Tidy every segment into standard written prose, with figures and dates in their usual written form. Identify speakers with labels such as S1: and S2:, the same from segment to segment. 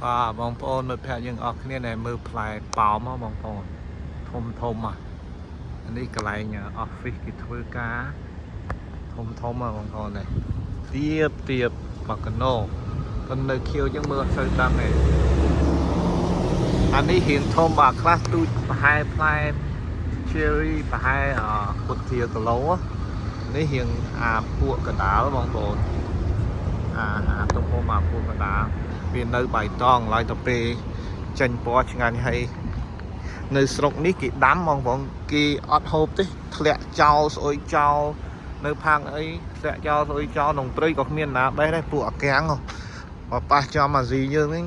S1: បាទបងប្អូនមិត្តភក្តិយើងអស់គ្នាដែលមើលផ្លែប៉ោមហ៎បងប្អូនធំធំហ៎អានេះកន្លែង office គេធ្វើការធំធំហ៎បងប្អូននេះទៀបទៀបមកកណោប៉ុន្តែនៅខៀវយើងមើលអត់សូវដឹងទេអានេះរៀងធំបាទខ្លះទូចប្រហែលផ្លែ cherry ប្រហែលអពុធាគីឡូនេះរៀងអាពួកកដាលបងប្អូនអាអាទំហំអាពួកកដាលវានៅបៃតងឡើយទៅពេលចេញពណ៌ឆ្ងាញ់ហើយនៅស្រុកនេះគេដាំបងប្អូនគេអត់ហូបទេធ្លាក់ចោលស្អុយចោលនៅផាងអីធ្លាក់ចោលស្អុយចោលក្នុងព្រៃក៏គ្មានណាបេះដែរពួកអាកាំងហ៎បើប៉ះចំអាស៊ីយើងហ្នឹង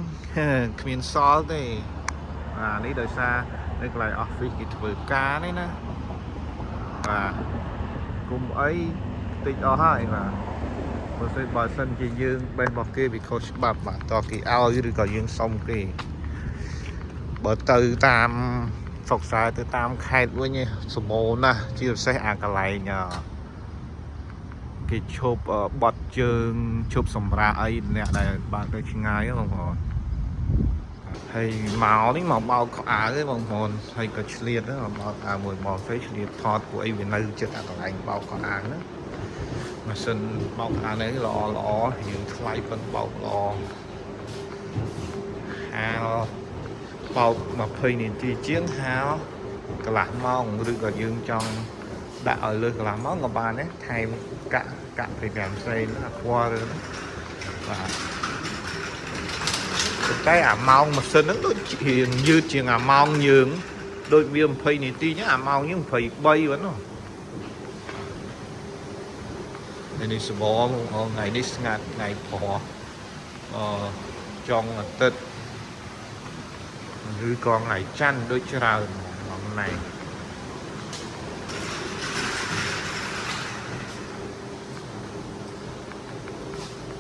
S1: គ្មានសល់ទេអានេះដោយសារនៅកន្លែង office គេធ្វើការនេះណាបាទគុំអីតិចអស់ហើយបាទបើសិនជាយើងបេះរបស់គេវាខុសច្បាប់បាទតោះគេឲ្យឬក៏យើងសុំគេបើទៅតាមស្រុកខ្សែទៅតាមខេត្តវិញឯងសម្បូរណាស់ជាពិសេសអាកន្លែងគេឈប់បត់ជើងឈប់សម្រាកអីអ្នកដែលបើកទៅឆ្ងាយហ្នឹងបងប្អូនហើយមកនេះមកបោកខោអាវទេបងប្អូនហើយក៏ឆ្លៀតដែរមកបោកអាវមួយមកស្អីឆ្លៀតថតពួកអីវានៅចិត្តអាកន្លែងបោកខោអាវហ្នឹងម៉ាស៊ីនបោកអាវនេះល្អល្អរៀងថ្លៃប៉ុនបោកល្អហាលបោក20នាទីជាងហាលកន្លះម៉ោងឬក៏យើងចង់ដាក់ឲ្យលើសកន្លះម៉ោងក៏បានដែរថែមកាក់កាក់5សេនអាខ្វល់ហ្នឹងបាទ ប៉ុន្តែអាម៉ោងម៉ាស៊ីនហ្នឹងដូចជាយឺតជាងអាម៉ោងយើងដូចវា20នាទីចឹងអាម៉ោងយើង23ហ្នឹងណាថ្ងៃនេះសបបងប្អូនថ្ងៃនេះស្ងាត់ថ្ងៃព្រោះអឺចុងអាទិត្យឬក៏ថ្ងៃច័ន្ទដូចច្រើនថ្ងៃ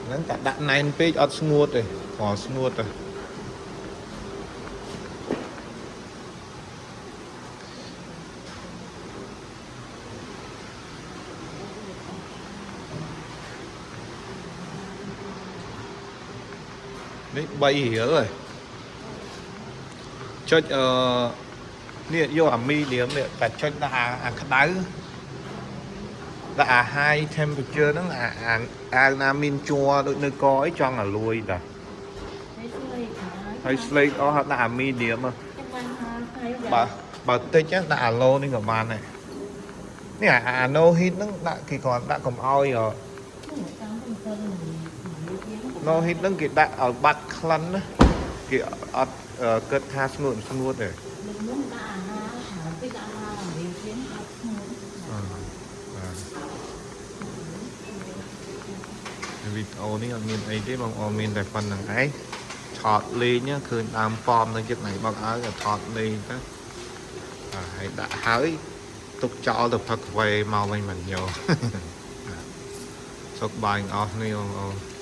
S1: ហ្នឹងតែដាក់ណែនពេកអត់ស្ងួតទេគ្រាន់ស្ងួតទេនេះ3រៀលហើយចុចអឺនេះយកអា medium នេះតែចុចដាក់អាក្តៅដាក់អា high temperature ហ្នឹងអាអាអាវណាមានជ័រដូចនៅកអីចង់អាលួយតា
S2: ហើយស្លេក
S1: ហើយស្លេកអស់ដាក់អា medium ហ៎
S2: ចាំបានហើយ
S1: បើបើតិចណាដាក់អា low នេះក៏បានដែរនេះអាអា no heat ហ្នឹងដាក់គេគ្រាន់ដាក់កុំឲ្យ
S2: តាមទៅទៅ
S1: no heat ហ្នឹងគេដាក់ឲ្យបាត់ក្លិនណាគេអត់គិតថាស្ងួតមិនស្ងួតទេ
S2: លើកមុនដាក់អាហារហើយពីដាក់អាហាររៀងជាងអត់ស្ងួត
S1: បាទវីដេអូនេះអត់មានអីទេបងប្អូនមានតែប៉ុណ្្នឹងឯងថតលេងណាឃើញដើមប៉មនៅជិតណៃបកឲ្យក៏ថតលេងទៅបាទហើយដាក់ហើយទុកចោលទៅផឹកកាហ្វេមកវិញមិនយក សុខបាយទាំងអស់គ្នាបងប្អូន។